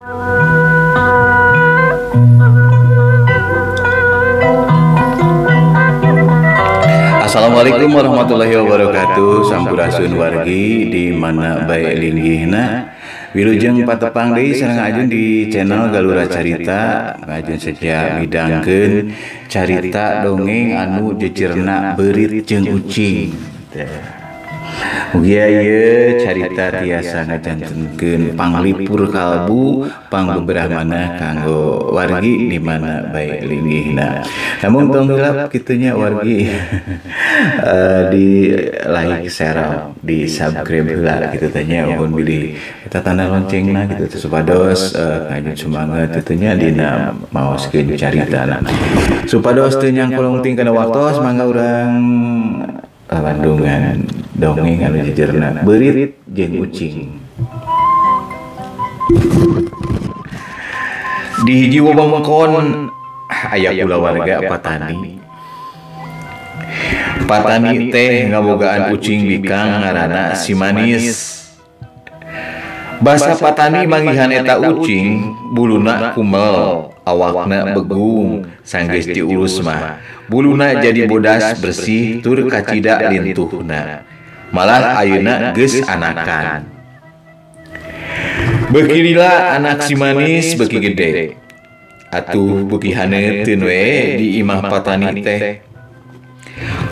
Assalamualaikum warahmatullahi wabarakatuh. Sampurasun wargi di mana bae linggihna. Wilujeng patepang deui sareng Ajun di channel Galura Carita. Ajun setia midangkeun carita dongeng anu jejerna beurit jeung ucing. Mugia ieu carita tiasa ngajantenkeun panglipur kalbu pangbeberah manah kanggo wargi di mana bae linggihna. Namun tong hilap kitu nya wargi di like, share, di subscribe heula kitu teh nya mun bilih eta tanda loncengna kitu teh supados ngajun semangat kitu nya dina maoskeun caritana. Supados teu nyangkolong ting kana waktos mangga urang Bandungan dongeng anu jejerna beurit jeung ucing. Di hiji wewengkon aya kulawarga patani. Patani teh ngabogaan ucing bikang ngaranna si Manis. Basa patani manggihan eta ucing buluna kumel, awakna begung, sanggeus diurus mah buluna jadi bodas bersih tur kacida lintuhna. Malah ayeuna geus anakan. Beuki lila anak si Manis beuki gede. Atuh beuki haneuteun we di imah patani teh.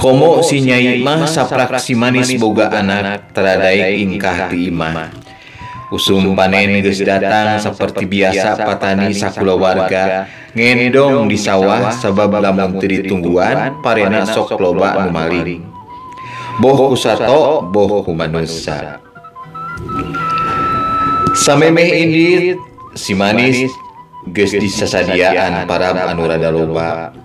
Komo si nyai mah saprak si Manis boga anak taradaek ingkah ti imah. Usum panen geus datang saperti biasa patani sakulawarga ngendong di sawah sabab lamun teu ditungguan parena sok loba nu maling. Boh ku sato, boh ku manusa. Samemeh indit si Manis geus disasadiaan parab anu rada loba.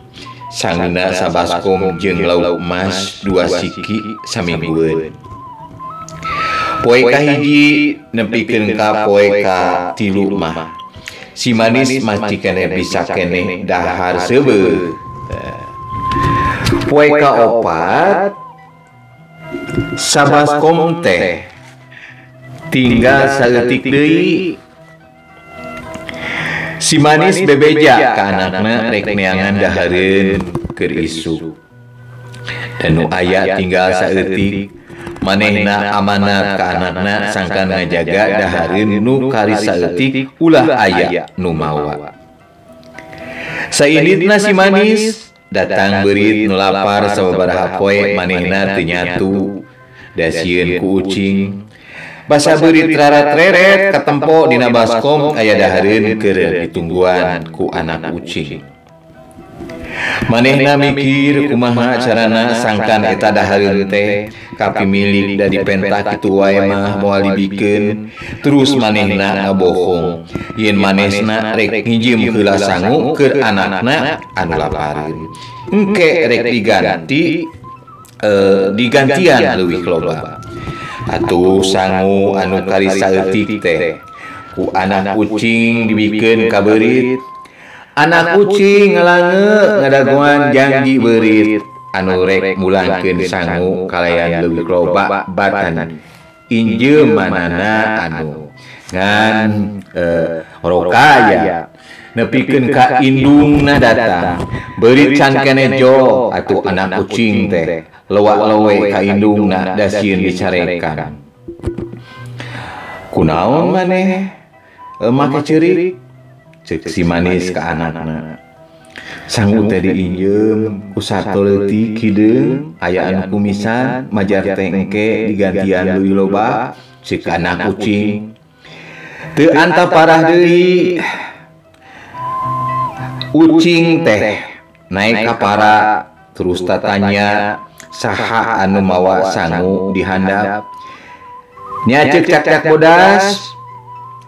Sanguna sabaskom jeung lauk emas 2 siki saminggueun. Poe kahiji nepikeun ka poe ka 3 mah si Manis masih keneh bisa keneh dahar seubeuh. Poe ka-4 sabaskom teh tinggal saeutik deui. Si Manis bebeja ka anakna rek neangan dahareun keur isuk. Dan nu aya tinggal saeutik. Manehna amanat ka anakna sangkan ngajaga dahareun nu kari saeutik ulah aya nu mawa. Sainditna si Manis datang beurit nu lapar sababaraha poe manehna teu nyatu da sieun ku ucing. Basa beurit rarat-reret katempo dina baskom aya dahareun keur ditungguan ku anak ucing. Manehna mikir kumaha carana sangkan eta dahareun teh kapimilik da dipenta kitu wae mah moal dibikeun. Terus manehna ngabohong yen manesna rek nginjem heula sangu keur anakna anu lapareun. Engke rek diganti digantian leuwih loba. Atuh sangu anu kari saeutik teh ku anak ucing dibikeun ka beurit. Anak ucing ngalange ngadagoan janji beurit anu rek mulangkeun sangu kalayan leuwih loba batan injeumanana anu ngan rokaya nepikeun ka indungna datang. Beurit can keneh jo atuh anak ucing teh lewak-lewe ka indungna da sieun dicarekan. Kunaon maneh make ceurik? Cek si Manis ka anakna. Sangu teh diinjeum ku sato leutik hideung aya anu kumisan majar teh engke digantian leuwih loba. Cek anak ucing. Teu anta parah deui. Ucing teh naik ka para terus tatanya saha anu mawa sangu di handap. Nya ceuk cakcak bodas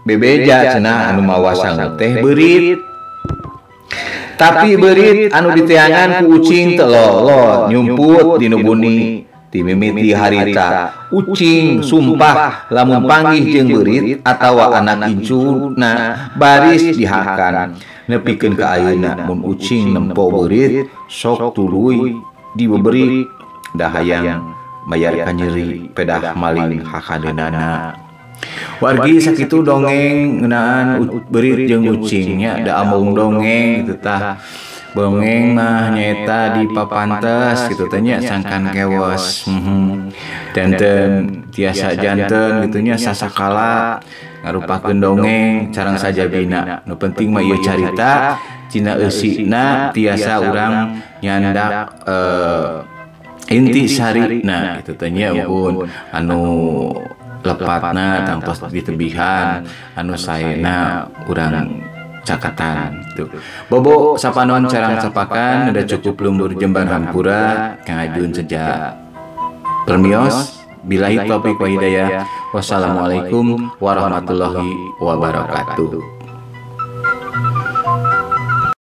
bebeja cenah anu mawa sangu teh beurit. Tapi beurit anu diteangan ku ucing teu lolot nyumput dinu buni timimiti harita. Ucing sumpah lamun panggih jeung beurit atawa anak incuna baris dihakan. Nepikeun ka ayeuna mun ucing nempo beurit sok tuluy dibeberi da hayang mayar kanyeri pedah maling hakaneunana. Wargi sakitu dongeng ngeunaan beurit jeung ucingnya da ambung dongeng gitu tah. Dongeng mah nyaeta di papantes gitu teh nya sangkan kewos. Danten tiasa janten gitu nya sasakala ngarupakeun dongeng carang sajabina. Nu penting mah ieu carita cina eusina tiasa urang nyandak inti sarina gitu teh nya muhun anu lepatna tangtos ditebihan anu saena urang cakatan gitu. Bobo sapanon carang sapakan udah cukup lumbur jembar hampura Kang Ajun sejak permios billahi taufik wa hidayah. Wassalamualaikum warahmatullahi wabarakatuh.